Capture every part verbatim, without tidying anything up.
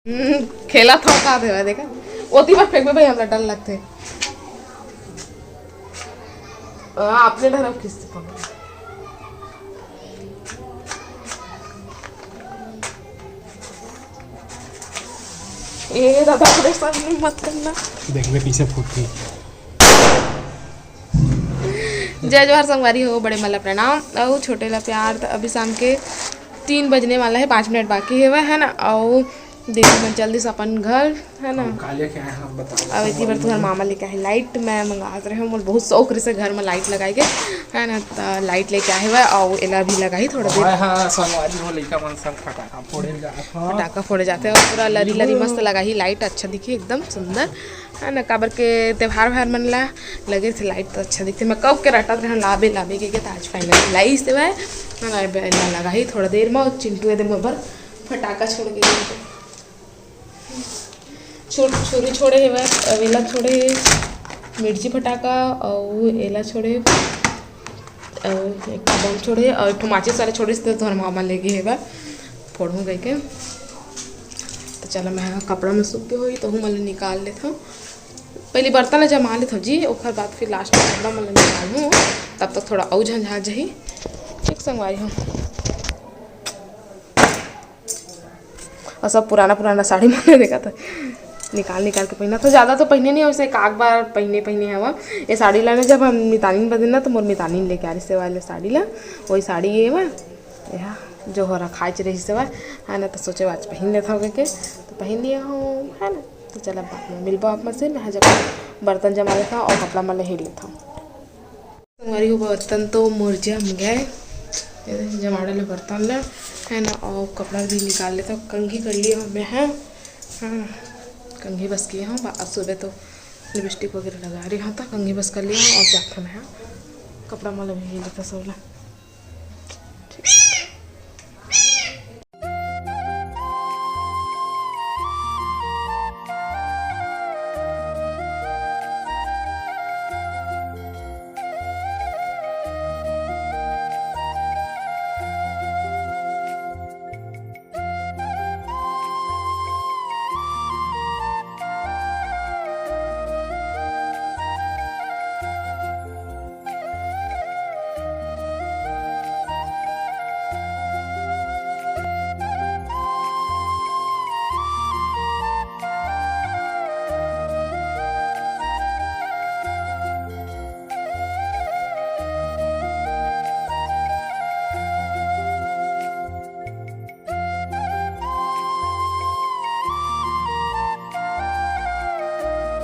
हम्म, खेला था का देवा, देखा? ओती बार फेंकबे भाई, हमरा डर लगथे। आ, अपने डर अब किससे पकड़? ए दादा, अपने सामने मत करना। देखबे कैसे फूटती। जय जोहार संगवारी हो, बड़े मन ला प्रणाम अउ छोटे ला प्यार। त अभी शाम के तीन बजने वाला है, पाँच मिनट बाकी हेवय, है ना? अउ दीदी मन चल दिस अपन घर, है ना? हम का लेके आए हैं, आप बताओ। अब इतनी बार तुम्हारे मामा लेके आए लाइट, मैं मंगात रहे हूँ, मोर बहुत शौक रहिसे घर में लाइट लगाए के, है ना? त लाइट लेके आए हेवय अउ एला भी लगाही थोड़ा देर। हाँ, हाँ, संगवारी हो, लइका मन संग फटाका फोड़े जात हन। फटाका फोड़े जाते हैं और पूरा लरी लरी मस्त लगाही लाइट, अच्छा दिखी एकदम सुंदर। है ना, काबर के त्योहार व्योहार मन ला लगे से लाइट तो अच्छा दिखथे। मैं कब के रटत रहन लाबे लाबे के, के त आज फाइनली लाइस देवय। है ना, एला लगाही थोड़ा देर म। चिंटू एदे मोर बर फटाका छोड़ के गे। छोट छुरी छोड़े हेवय, अउ एला छोड़े हे मिर्ची फटाका, अउ एला छोड़े, अउ एक ठो बम छोड़े, अउ एक ठो माचिस वाला छोड़े, से तो तोहर मामा लेगे हेवय, फोड़हूँ कहिके। तो चलो, मैं कपड़ा में सूख के होई, तो हूँ मैं निकाल लेथव। पहले बर्तन ला जमा लेथव जी, ओकर बाद फिर लास्ट में कपड़ा मन ला निकालहूँ, तब तक थोड़ा अउ झंझाट जाही। ठीक संगवारी हो, और सब पुराना पुराना साड़ी मन देखा था, निकाल निकाल के पहना था। ज़्यादा तो पहने नहीं, वैसे एक आध बार पहने पहने हवा। ये साड़ी ला ना, जब हम मितानिन बदे ना, तो मोर मितानिन लेके आ रही से वाले साड़ी ला, वही साड़ी ये वा, यह जो हो रहा खाच रही से वा, है ना, तो सोचे आज पहन लेता हूँ के, तो पहन लिया हूँ, है ना। तो चला बाद में मिलबो आप मन से, मैं जब बर्तन जमा लेता हूँ और कपड़ा मन ला हेड़ लेता हूँ। संगवारी हो, बर्तन तो मोर जम गए, ये जमा डाले बर्तन ला, है ना, और कपड़ा भी निकाल लेता हूँ। कंघी कर लिए हूँ मैं, है, हाँ, कंघी बस किए हूँ। बा-, सुबह तो लिपस्टिक वगैरह लगा रही हूँ, तो कंघी बस कर लिया हूँ और जाता मैं, हाँ, कपड़ा मन ला भी हेड़ लेता सब ला।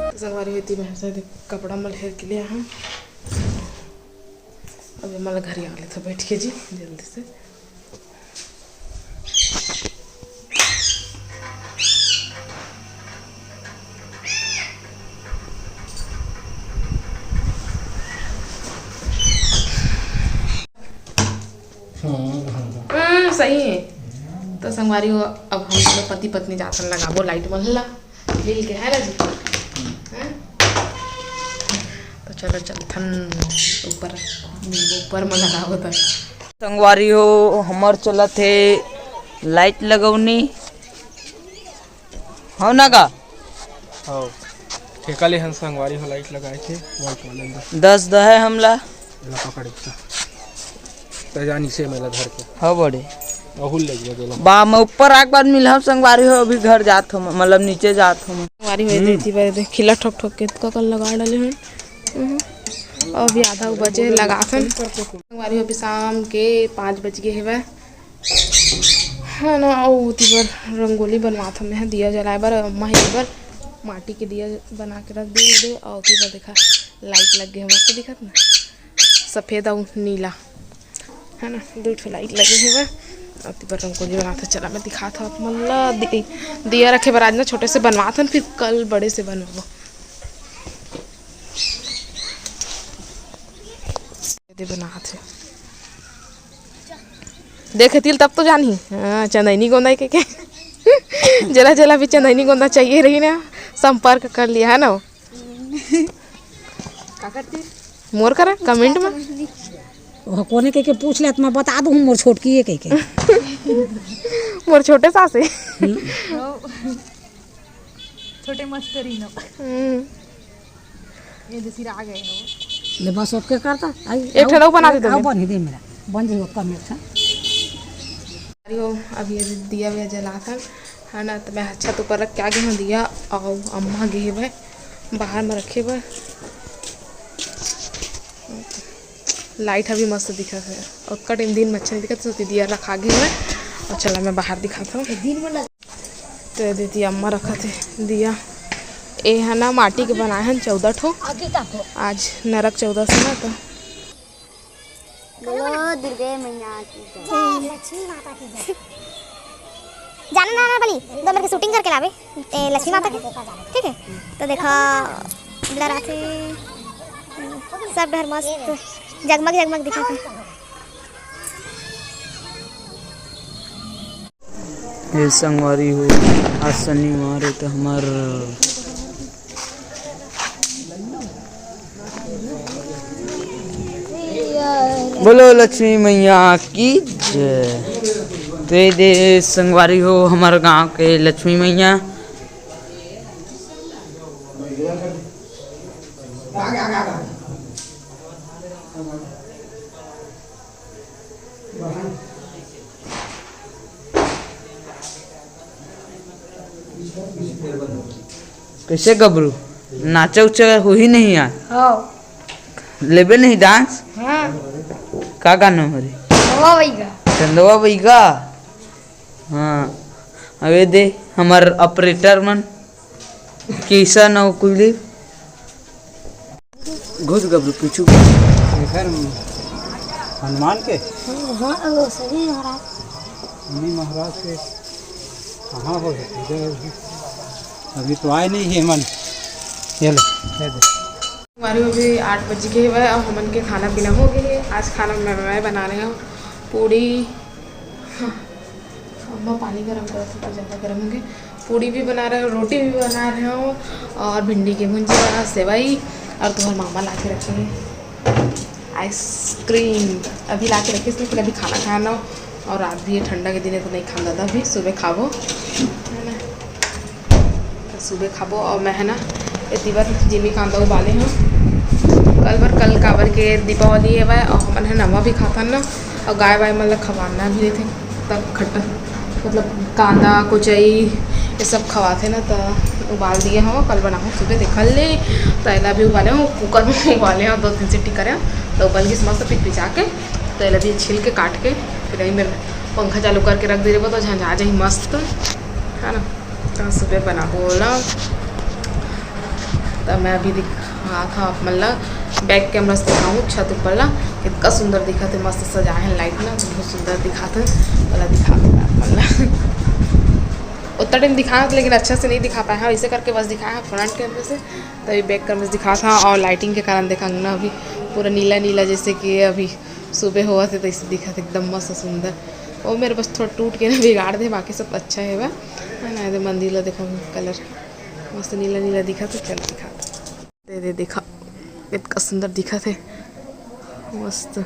तो संगवारी होती मैं से कपड़ा मल हेर के ले आहा। अब ये मल घर आ लेता बैठ के जी जल्दी से। हम्म, सही है। तो संगवारी हो, अब हम दोनों पति पत्नी जाथन लगाबो लाइट मन ला मिल के, है ना जी? हैं? तो चलो चलथन ऊपर, ऊपर में लगाबो तो। संगवारी हो, हमर चलत हे लाइट लगौनी। हो ना गा? हो। ठेका ले हन संगवारी हो लाइट लगाए थे, वाइट वाला अंदर। दस दहे हमला। ला पकड़ एकटा। त जा नीचे मेला धर के। हो बड़े। अहुल ले गया गेला। बा, मैं ऊपर आके बाद मिलहब संगवारी हो, अभी घर जात हो, मतलब नीचे जात हो। संगवारी हो, हम्म। देखती बार देख, खिला ठोक ठोक के इतका कल लगा डाले हैं। हम्म। अभी आधा बचे लगाथन। संगवारी हो, अभी शाम के पाँच बज गए हेवय। है ना, अउ ओती बर रंगोली बनवात हन, मैं ह दिया जलाए बर, अम्मा ह ए बर माटी के दिया बना के रख दे दे, अउ ओती बर देखा लाइट लग गे हे, मस्त दिखत ना, सफेद अउ नीला, है ना, दू ठो लाइट लगे हेवय। अउ ओती बर रंगोली बनात हे, चला मैं दिखात हव आप मन ला। दि-, दिया रखे बर आज ना छोटे से बनवात हन, फिर कल बड़े से बनवाबो। दे बनात हे। देखे तिल तब तो जानही। हाँ, चंदैनी गोंदा के, के। जला जला भी चंदैनी गोंदा चाहिए रही ना, संपर्क कर लिया है ना। का करती? मोर करा कमेंट में। वो कोने के, के पूछ ले, त मैं बता दूँ, मोर छोटकी है के, के। मोर छोटे सास हे। छोटे मस्टरी नो। हम्म। ये दे सिरा गए हो। ले बस ओके करता। आई, एक ठन अउ बना दे दो। बन ही दे मेरा। बन जाई ओकर में एक ठन। अरे हो, अब ये दिया वे जलाथन, है ना? तो मैं छत ऊपर रख के आ गई हूँ दिया, और अम्मा गे हे बाहर में रखे बर। लाइट अभी मस्त दिखत हे, अतका टाइम दिन में अच्छा नहीं दिखत, तो दिया रखा गे हवय। और चला, मैं बाहर दिखात हूँ। तो दीदी अम्मा रखत हे दिया, ए ह ना माटी के बनाए हन चौदह ठो। आज नरक चौदस हे ना, तो बोलो दुर्गे मैया की जय। जय लक्ष्मी माता की जय। जाना ना, ना बनी, दो मिनट की शूटिंग करके लावे। ए, लक्ष्मी माता के, ठीक है? तो देखा, लहराथे, सब डहर मस्त जगमग जगमग दिखत हे। ए संगवारी हो, आज शनिवार हे तो हमर बोलो लक्ष्मी मैया की जय। तो ये दे संगवारी हो, हमर गांव के लक्ष्मी मैया। कैसे गबरू, नाचा उचा होही नहीं आज? हाँ। लेबे नहीं डांस? हाँ। का गाना हो रे? चंदवा बैगा। चंदवा बैगा? हाँ। अबे दे, हमर ऑपरेटर मन, किशन और कुलदीप। घुस गबरू पीछू। एखर हनुमान के? हाँ, हाँ, वो सही महाराज। शनि महाराज के कहाँ हो सकती है? अभी तो आए नहीं है मन। ये लो, दे दे। हमारे अभी आठ बज गए हुए और हमन के खाना पीना हो गए है। आज खाना मैं, मैं बना रहे हूँ पूड़ी। हाँ, अम्मा पानी गरम करत हे तो ज़्यादा गरम होगे। पूड़ी भी बना रहे हो, रोटी भी बना रहे हो और भिंडी के भुंजिया, सेवई और तुम्हारे मामा ला के रखे हैं आइसक्रीम। अभी ला के रखे इसलिए, फिर अभी खाना खाना हो और रात भी ये ठंडा के दिन है तो नहीं खाना था, अभी सुबह खाबो, है ना? सुबह खाबो। और मैं है ना, एती बर जिमी कांदा उबाले हूँ कल बर, कल काबर के दीपावली है भाई, और हमन है नवा भी खाथन ना, और गाय वाय मन ला खवाना भी रहिथे, तब खट्टा मतलब कांदा कोचई ये सब खवाथे ना, तो उबाल दिए हूँ, कल बनाहूँ सुबह देखल ले। तो एला भी उबाले हूँ, कुकर में उबाले हूँ, दो तीन सीटी करे हूँ, तो उबल गिस मस्त पिचपिचा के। तो एला भी छील के काट के फिर यही मेरे पंखा चालू करके रख दे रहे, तो झंझा जाही मस्त, है ना? तो सुबह बनाबो ओला। तो मैं अभी दिखात हूँ आप मन ला, बैक कैमरा से दिखाऊँ छत ऊपर ला, कितना सुंदर दिखत है, मस्त सजाए हैं लाइट ना, बहुत सुंदर दिखत है। ओला दिखात हूँ आप मन ला। उतना टाइम दिखाया था, लेकिन अच्छा से नहीं दिखा पाया हूँ, ऐसे करके बस दिखाया है फ्रंट कैमरे से। तो अभी बैक कैमरे से दिखात हूँ, और लाइटिंग के कारण देखा अंगना अभी पूरा नीला नीला, जैसे कि अभी सुबह होवत हे, तइसे दिखत हे, एकदम मस्त सुंदर। ओ मेरे बस थोड़ा टूट के ना बिगाड़ दे, बाकी सब अच्छा हे बा, है ना? एदे मंदिर ला देखा, कलर मस्त नीला नीला दिखत हे, चल दिखत हे। दे, दे, देखा, इतना सुंदर दिखत हे, मस्त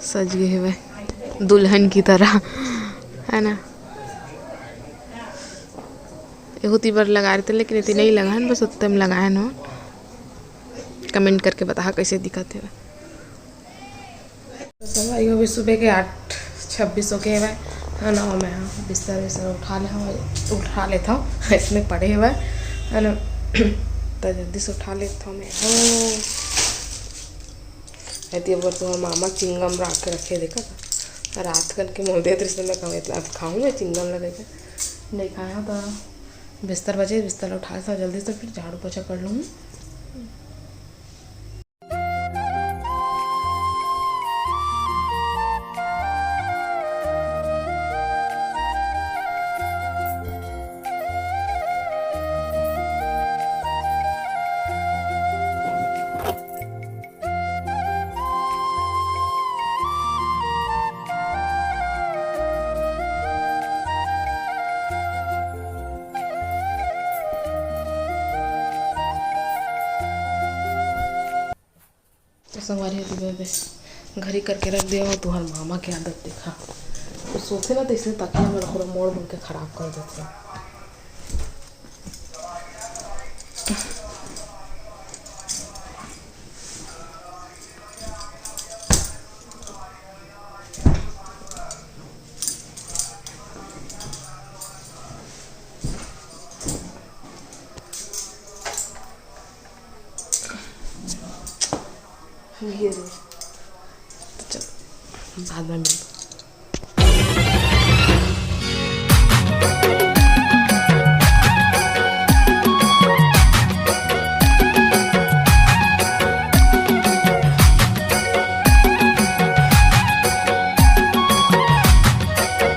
सज गए हे भाई, दुल्हन की तरह, है ना? एहू ती बर लगा रहे थे, लेकिन इतने ही लगा है, बस उत्तम लगाए ना। कमेंट करके बता कैसे दिखत हे। तो भाई, अभी सुबह के आठ छब्बीस हो गए हवय, है ना? और मैं बिस्तर विस्तर उठा ले हूँ, उठा लेता हूँ, इसमें पड़े हुए, है ना? तो जल्दी से उठा लेता हूँ मैं। हो, एती बर तुम्हार मामा चिंगम राख के रखे, देखा था? रात कन के मोल देत रहिस, मैं कहूँ, "इतना अब खाऊँ मैं चिंगम लगे के?" नहीं खाया तो बिस्तर बचे, बिस्तर उठा लेता हूँ जल्दी से, फिर झाड़ू पोछा कर लूँगी। तो संगवारी हो, तो मैं बस घरी करके रख दे हूँ, तुहर मामा के आदत देखा। सोथे ना, तो इसने तकिया में रखो, मोड़ मोड़ के खराब कर देथे। ये लो। तो चल, बाद में मिलते।